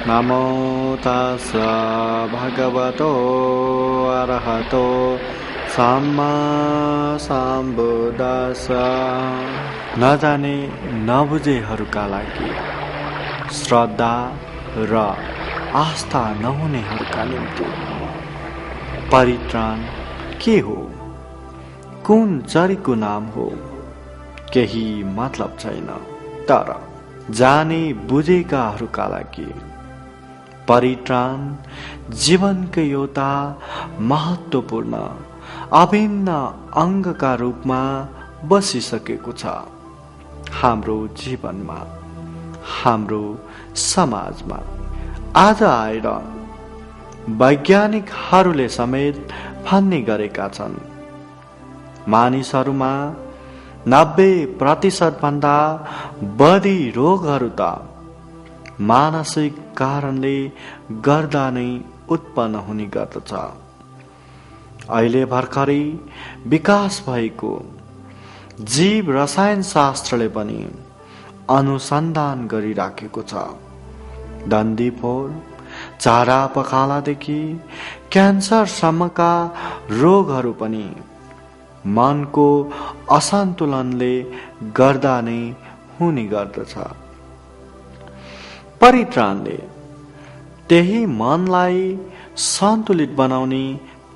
नमो तस्स भगवतो अरहतो सम्मा सम्बुद्दस्स। नजाने नबुझेहरूका लागि, श्रद्धा र आस्था नहुनेहरूका निम्ति परित्राण के हो, कुन चरीको नाम हो, केही मतलब छैन। तर जाने बुझेकाहरूका लागि परित्राण जीवनकै एउटा महत्त्वपूर्ण अभिन्न अङ्गका रूपमा बसिसकेको छ। हाम्रो जीवनमा, हाम्रो समाजमा आज आएर वैज्ञानिकहरूले समेत भन्ने गरेका छन्, मानिसहरूमा 90% भन्दा बढी रोगहरू त मानसिक कारणले गर्दा नै उत्पन्न हुने गर्दछ। अहिले भर्खरै विकास भएको जीव रसायन शास्त्रले पनि अनुसन्धान गरिराखेको छ। डन्डीफोर, झाडा पखालादेखि क्यान्सरसम्मका रोगहरू पनि मनको असन्तुलनले गर्दा नै हुने गर्दछ। परित्राणले त्यही मनलाई सन्तुलित बनाउने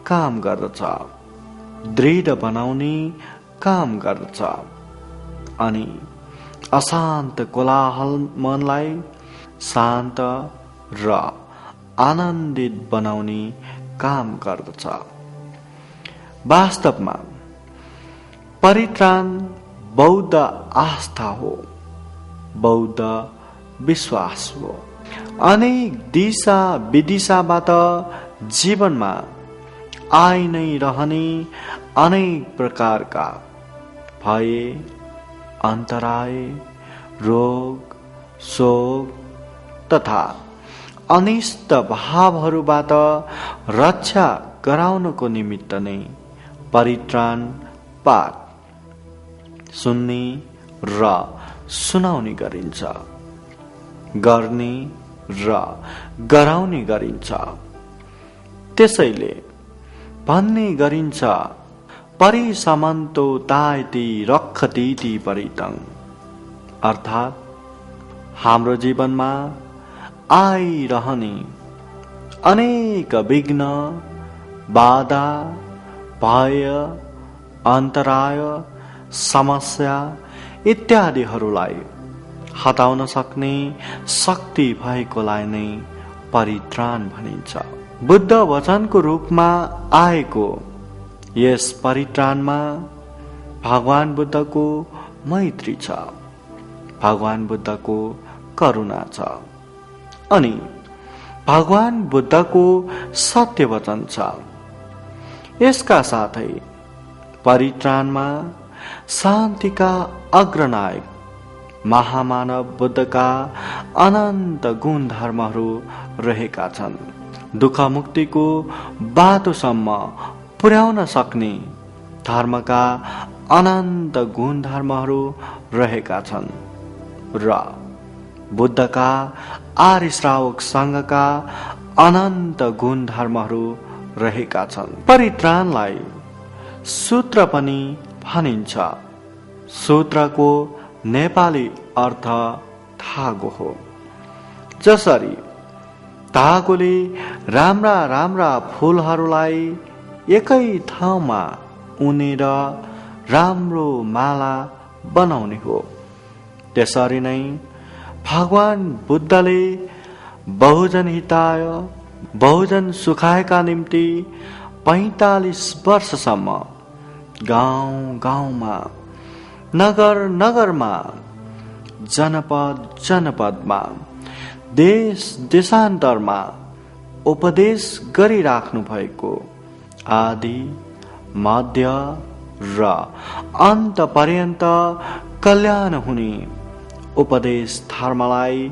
काम गर्दछ, दृढ बनाउने काम गर्दछ अनि अशान्त कोलाहल मनलाई शान्त र आनन्दित बनाउने काम गर्दछ। वास्तवमा परित्राण बौद्ध आस्था हो, बौद्ध विश्वास हो। अनेक दिशा विदिशाबाट जीवनमा आइ नै रहने अनेक प्रकारका भय, अन्तराय, रोग, शोक तथा अनिष्ट भावहरूबाट रक्षा गराउनको निमित्त नै परित्राण पाठ सुन्ने र सुनाउने गरिन्छ, गर्ने र गराउने गरिन्छ। त्यसैले भन्ने गरिन्छ, परिसमन्तो तायति रक्षतीति परितं, अर्थात् हाम्रो जीवनमा आइरहने अनेक विघ्न, बाधा, भय, अन्तराय, समस्या इत्यादिहरूलाई हटाउन सक्ने शक्ति भएकोलाई नै परित्राण भनिन्छ। बुद्ध वचनको रूपमा आएको यस परित्राणमा भगवान बुद्धको मैत्री छ, भगवान बुद्धको करुणा छ अनि भगवान बुद्धको सत्य वचन छ। यसका साथै परित्राणमा शान्तिका अग्रनायक महामानव बुद्धका अनन्त गुण धर्महरू रहेका छन्। दुःख मुक्तिको बाटोसम्म पुर्याउन सक्ने धर्मका अनन्त गुण धर्महरू रहेका छन् र बुद्धका आर्य श्रावक संघका अनन्त गुण धर्महरू रहेका छन्। परित्राणलाई सूत्र पनि भनिन्छ। सूत्रको नेपाली अर्थ धागो हो। जसरी धागोले राम्रा राम्रा फूलहरूलाई एकै ठाउँमा उनेर राम्रो माला बनाउने हो, त्यसरी नै भगवान बुद्धले बहुजन हिताय बहुजन सुखायका निम्ति 45 वर्षसम्म गाउँ गाउँमा, नगर नगरमा, जनपद जनपदमा, देश देशान्तरमा उपदेश गरिराख्नु भएको आदि मध्य र अन्त पर्यन्त कल्याण हुने उपदेश धर्मलाई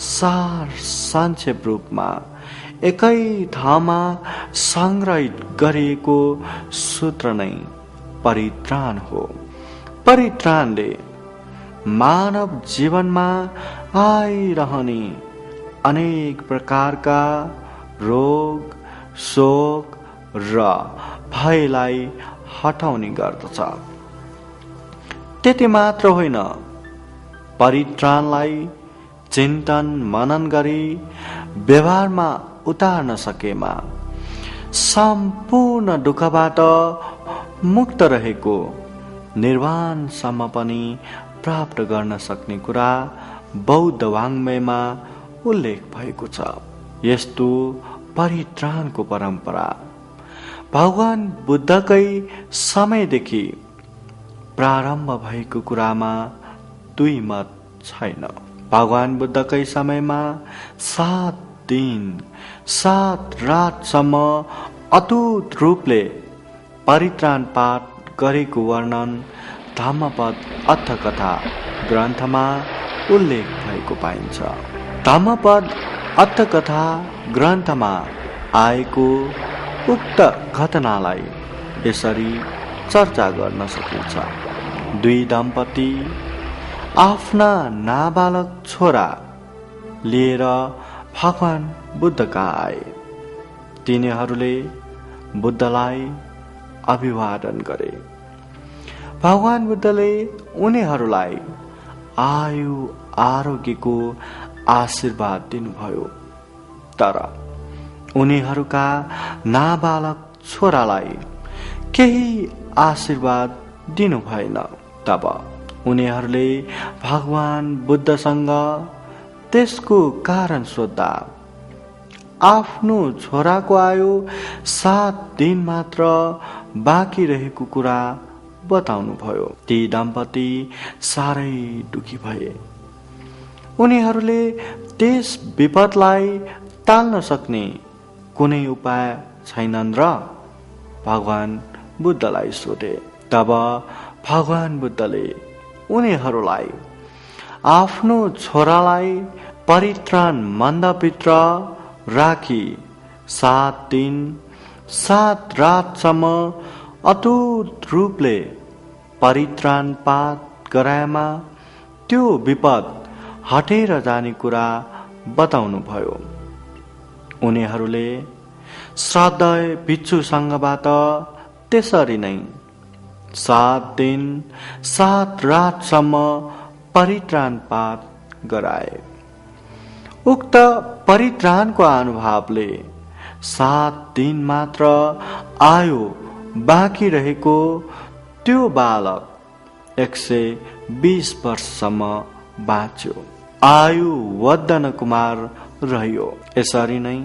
सार संक्षेप रूपमा एकै ठाउँमा संग्रहित गरिएको सूत्र नै परित्राण हो। परित्राणले मानव जीवनमा आइरहने अनेक प्रकारका रोग, शोक र भयलाई हटाउने गर्दछ। त्यति मात्र होइन, परित्राणलाई चिन्तन मनन गरी व्यवहारमा उतार्न सकेमा सम्पूर्ण दुःखबाट मुक्त रहेको निर्वाणसम्म पनि प्राप्त गर्न सक्ने कुरा बौद्ध वाङ्मयमा उल्लेख भएको छ। यस्तो परित्राणको परम्परा भगवान बुद्धकै समयदेखि प्रारम्भ भएको कुरामा दुई मत छैन। भगवान बुद्धकै समयमा 7 दिन 7 रातसम्म अटुट रूपले परित्राण पाठ गरेको वर्णन धम्मपद अर्थकथा ग्रन्थमा उल्लेख भएको पाइन्छ। धम्मपद अर्थकथा ग्रन्थमा आएको उक्त घटनालाई यसरी चर्चा गर्न सकिन्छ। दुई दम्पति आफ्ना नाबालक छोरा लिएर भगवान बुद्ध कहाँ आए। तिनीहरूले बुद्धलाई अभिवादन गरे। भगवान बुद्धले उनीहरूलाई आयु आरोग्यको आशीर्वाद दिनुभयो, तर उनीहरूका नाबालक छोरालाई केही आशीर्वाद दिनु भएन। तब उनीहरूले भगवान बुद्धसँग त्यसको कारण सोद्धा आफ्नो छोराको आयु 7 दिन मात्र बाँकी रहेको कुरा बताउनु भयो। ती दम्पति साह्रै दुखी भए। उनीहरूले त्यस विपदलाई टाल्न सक्ने कुनै उपाय छैनन् र भगवान बुद्धलाई सोधे। तब भगवान बुद्धले उनीहरूलाई आफ्नो छोरालाई परित्राण मण्डपभित्र राखी 7 दिन 7 रातसम्म अटुट रूपले परित्राण पाठ गराएमा त्यो विपद हटेर जाने कुरा बताउनु भयो। उनीहरूले श्रद्धेय भिक्षुसँगबाट त्यसरी नै 7 दिन 7 रातसम्म परित्राण पाठ गराए। उक्त परित्राणको अनुभवले 7 दिन मात्र आयु बाँकी रहेको त्यो बालक 120 वर्षसम्म बाँच्यो। आयु वर्धन कुमार रह्यो। यसरी नै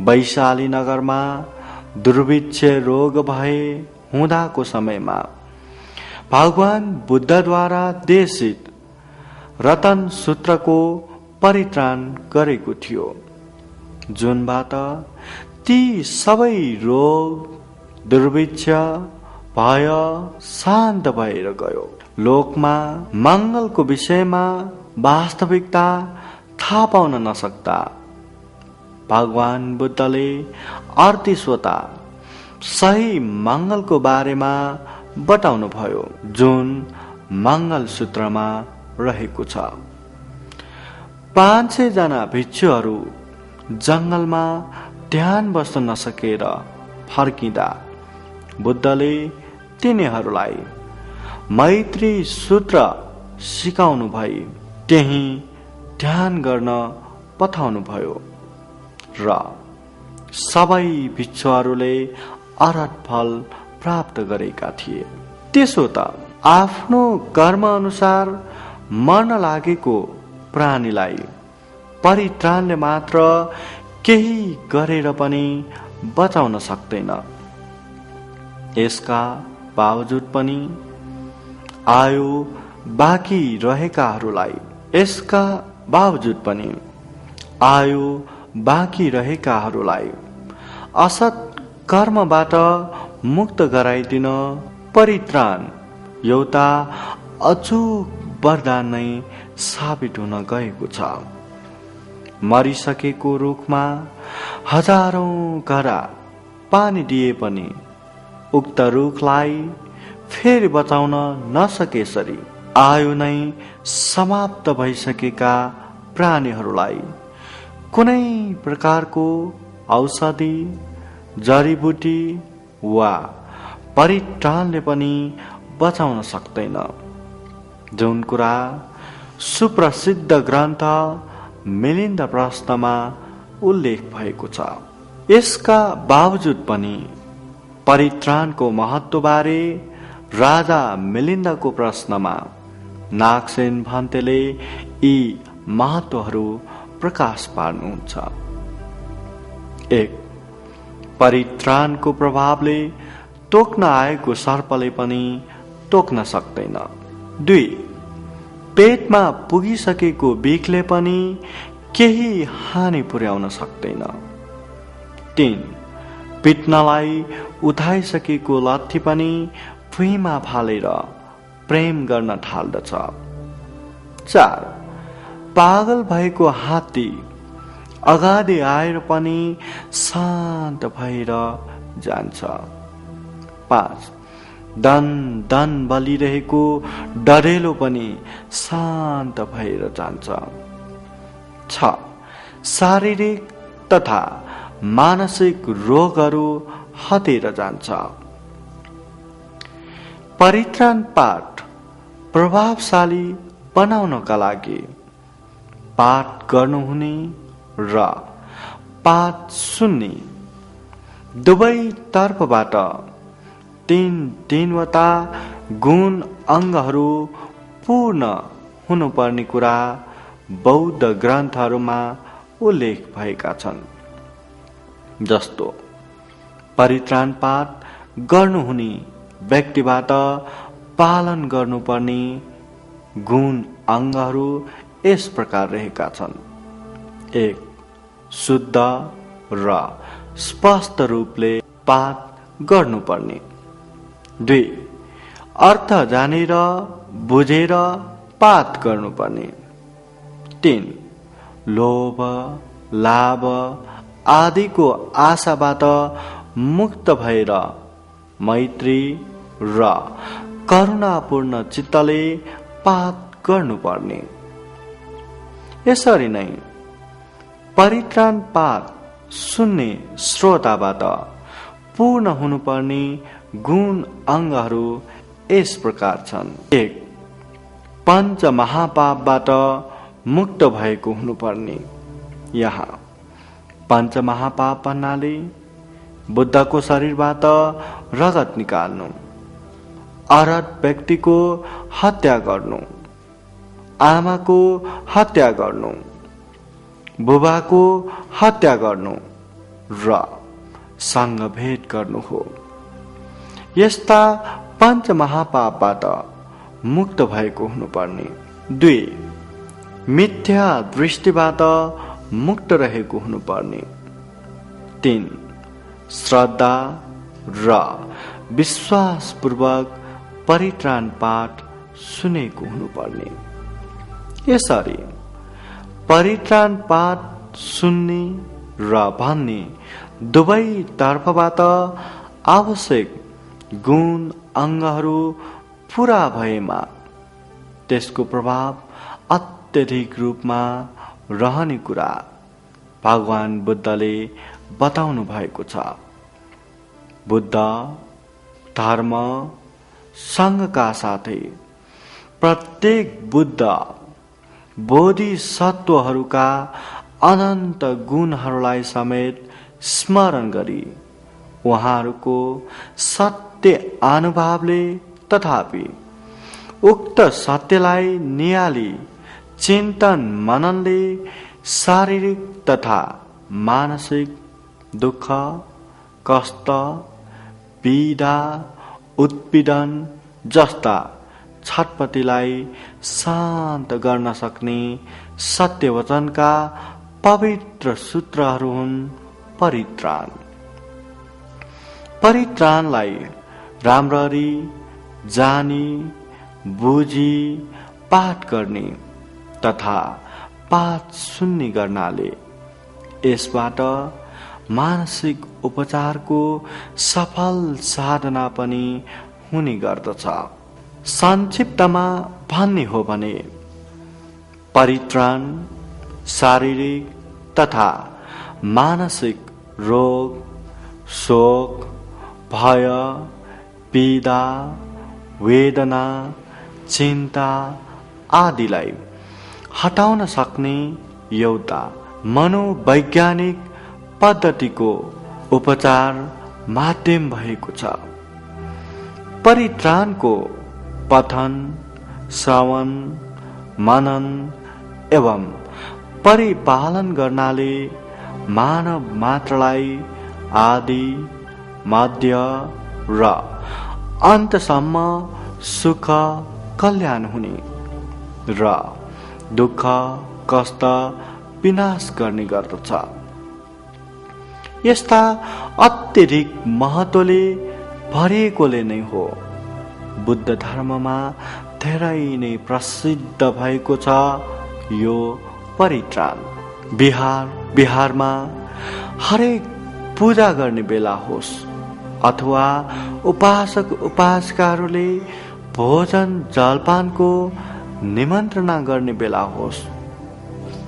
वैशाली नगरमा दुर्भिक्ष रोग भए हुँदाको समयमा भगवान बुद्धद्वारा देशित रतन सूत्रको परित्राण गरेको थियो, जुनबाट ती सबै रोग दुर्भिक्ष भय शान्त भएर गयो। लोकमा मङ्गलको विषयमा वास्तविकता थाहा पाउन नसक्दा भगवान बुद्धले अर्थीश्वता सही मङ्गलको बारेमा बताउनु भयो, जुन मङ्गल सूत्रमा रहेको छ। 500 जना भिक्षुहरू जंगलमा ध्यान बस्न नसकेर फर्किँदा बुद्धले तिनीहरूलाई मैत्री सूत्र सिकाउनु भई त्यही ध्यान गर्न पठाउनु भयो र सबै भिक्षुहरूले अरहत फल प्राप्त गरेका थिए। त्यसो त आफ्नो कर्म अनुसार मर्न लागेको प्राणीलाई परित्राणले मात्र केही गरेर पनि बचाउन सक्दैन। यसका बावजुद पनि आयु बाँकी रहेकाहरूलाई असत कर्मबाट मुक्त गराइदिन परित्राण एउटा अचूक वरदान नै साबित हुन गएको छ। मरिसकेको रुखमा हजारौं घडा पानी दिए पनि उक्त रुखलाई फेरि बचाउन नसकेसरी आयु नै समाप्त भइसकेका प्राणीहरूलाई कुनै प्रकारको औषधि, जडीबुटी वा परित्राणले पनि बचाउन सक्दैन, जुन कुरा सुप्रसिद्ध ग्रन्थ मिलिन्द प्रश्नमा उल्लेख भएको छ। यसका बावजुद पनि परित्राणको महत्त्वबारे राजा मिलिन्दको प्रश्नमा नागसेन भन्तेले यी महत्त्वहरू प्रकाश पार्नुहुन्छ। 1. परित्राणको प्रभावले तोक्न आएको सर्पले पनि तोक्न सक्दैन। 2. पेटमा पुगिसकेको बिखले पनि केही हानि पुर्याउन सक्दैन। 3. पिट्नलाई उठाइसकेको लट्ठी पनि भुइँमा फालेर प्रेम गर्न थाल्दछ। 4. पागल भएको हात्ती अगाडि आएर पनि शान्त भएर जान्छ। 5. दन दन बलिरहेको डरेलो पनि शान्त भएर जान्छ। 6. शारीरिक तथा मानसिक रोगहरू हटेर जान्छ। परित्राण पाठ प्रभावशाली बनाउनका लागि पाठ गर्नुहुने र पाठ सुन्ने दुवै तर्फबाट 3-3वटा गुण अङ्गहरू पूर्ण हुनुपर्ने कुरा बौद्ध ग्रन्थहरूमा उल्लेख भएका छन्। जस्तो परित्राण पाठ गर्नुहुने व्यक्तिबाट पालन गर्नुपर्ने गुण अङ्गहरू यस प्रकार रहेका छन्। 1. शुद्ध र स्पष्ट रूपले पाठ गर्नुपर्ने। 2. अर्थ जानेर बुझेर पाठ गर्नुपर्ने। 3. लोभ, लाभ आदिको आशाबाट मुक्त भएर मैत्री र करुणापूर्ण चित्तले पाठ गर्नुपर्ने। यसरी नै परित्राण पाठ सुन्ने श्रोताबाट पूर्ण हुनुपर्ने गुण अङ्गहरू यस प्रकार छन्। 1. पञ्च महापापबाट मुक्त भएको हुनुपर्ने। यहाँ पञ्च महापाप भन्नाले बुद्धको शरीरबाट रगत निकाल्नु, अरहत व्यक्तिको हत्या गर्नु, आमाको हत्या गर्नु, बुबाको हत्या गर्नु र सङ्घभेद गर्नु हो। यस्ता पञ्च महापापबाट मुक्त भएको हुनुपर्ने। 2. मिथ्या दृष्टिबाट मुक्त रहेको हुनुपर्ने। 3. श्रद्धा र विश्वासपूर्वक परित्राण पाठ सुनेको हुनुपर्ने। यसरी परित्राण पाठ सुन्ने र भन्ने दुवै तर्फबाट आवश्यक गुण अङ्गहरू पूरा भएमा त्यसको प्रभाव अत्यधिक रूपमा रहने कुरा भगवान बुद्धले बताउनु भएको छ। बुद्ध धर्म सङ्घका साथै प्रत्येक बुद्ध बोधिसत्वहरूका अनन्त गुणहरूलाई समेत स्मरण गरी उहाँहरूको सत्य अनुभवले तथापि उक्त सत्यलाई नियाली चिन्तन मननले शारीरिक तथा मानसिक दुःख, कष्ट, पीडा, उत्पीडन जस्ता छटपटीलाई शान्त गर्न सक्ने सत्यवचनका पवित्र सूत्रहरू हुन् परित्राण। परित्राणलाई राम्ररी जानी बुझी पाठ गर्ने तथा पाठ सुन्ने गर्नाले यसबाट मानसिक उपचारको सफल साधना पनि हुने गर्दछ। संक्षिप्तमा भन्ने हो भने परित्राण शारीरिक तथा मानसिक रोग, शोक, भय, पीडा, वेदना, चिन्ता आदिलाई हटाउन सक्ने एउटा मनोवैज्ञानिक पद्धतिको उपचार माध्यम भएको छ। परित्राणको पठन, श्रवण, मनन एवं परिपालन गर्नाले मानव मात्रलाई आदि, मध्य र अन्तसम्म सुख, कल्याण हुने र दुःख, कष्ट विनाश गर्ने गर्दछ। यस्ता अत्यधिक महत्त्वले भरिएकोले नै हो बुद्ध धर्ममा धेरै नै प्रसिद्ध भएको छ यो परित्राण। बिहारमा हरेक पूजा गर्ने बेला होस् अथवा उपासक उपासिकाहरूले भोजन जलपानको निमन्त्रणा गर्ने बेला होस्,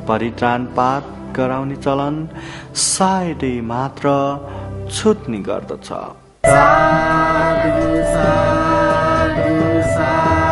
परित्राण पाठ गराउने चलन सायदै मात्र छुट्ने गर्दछ। साधु साधु साधु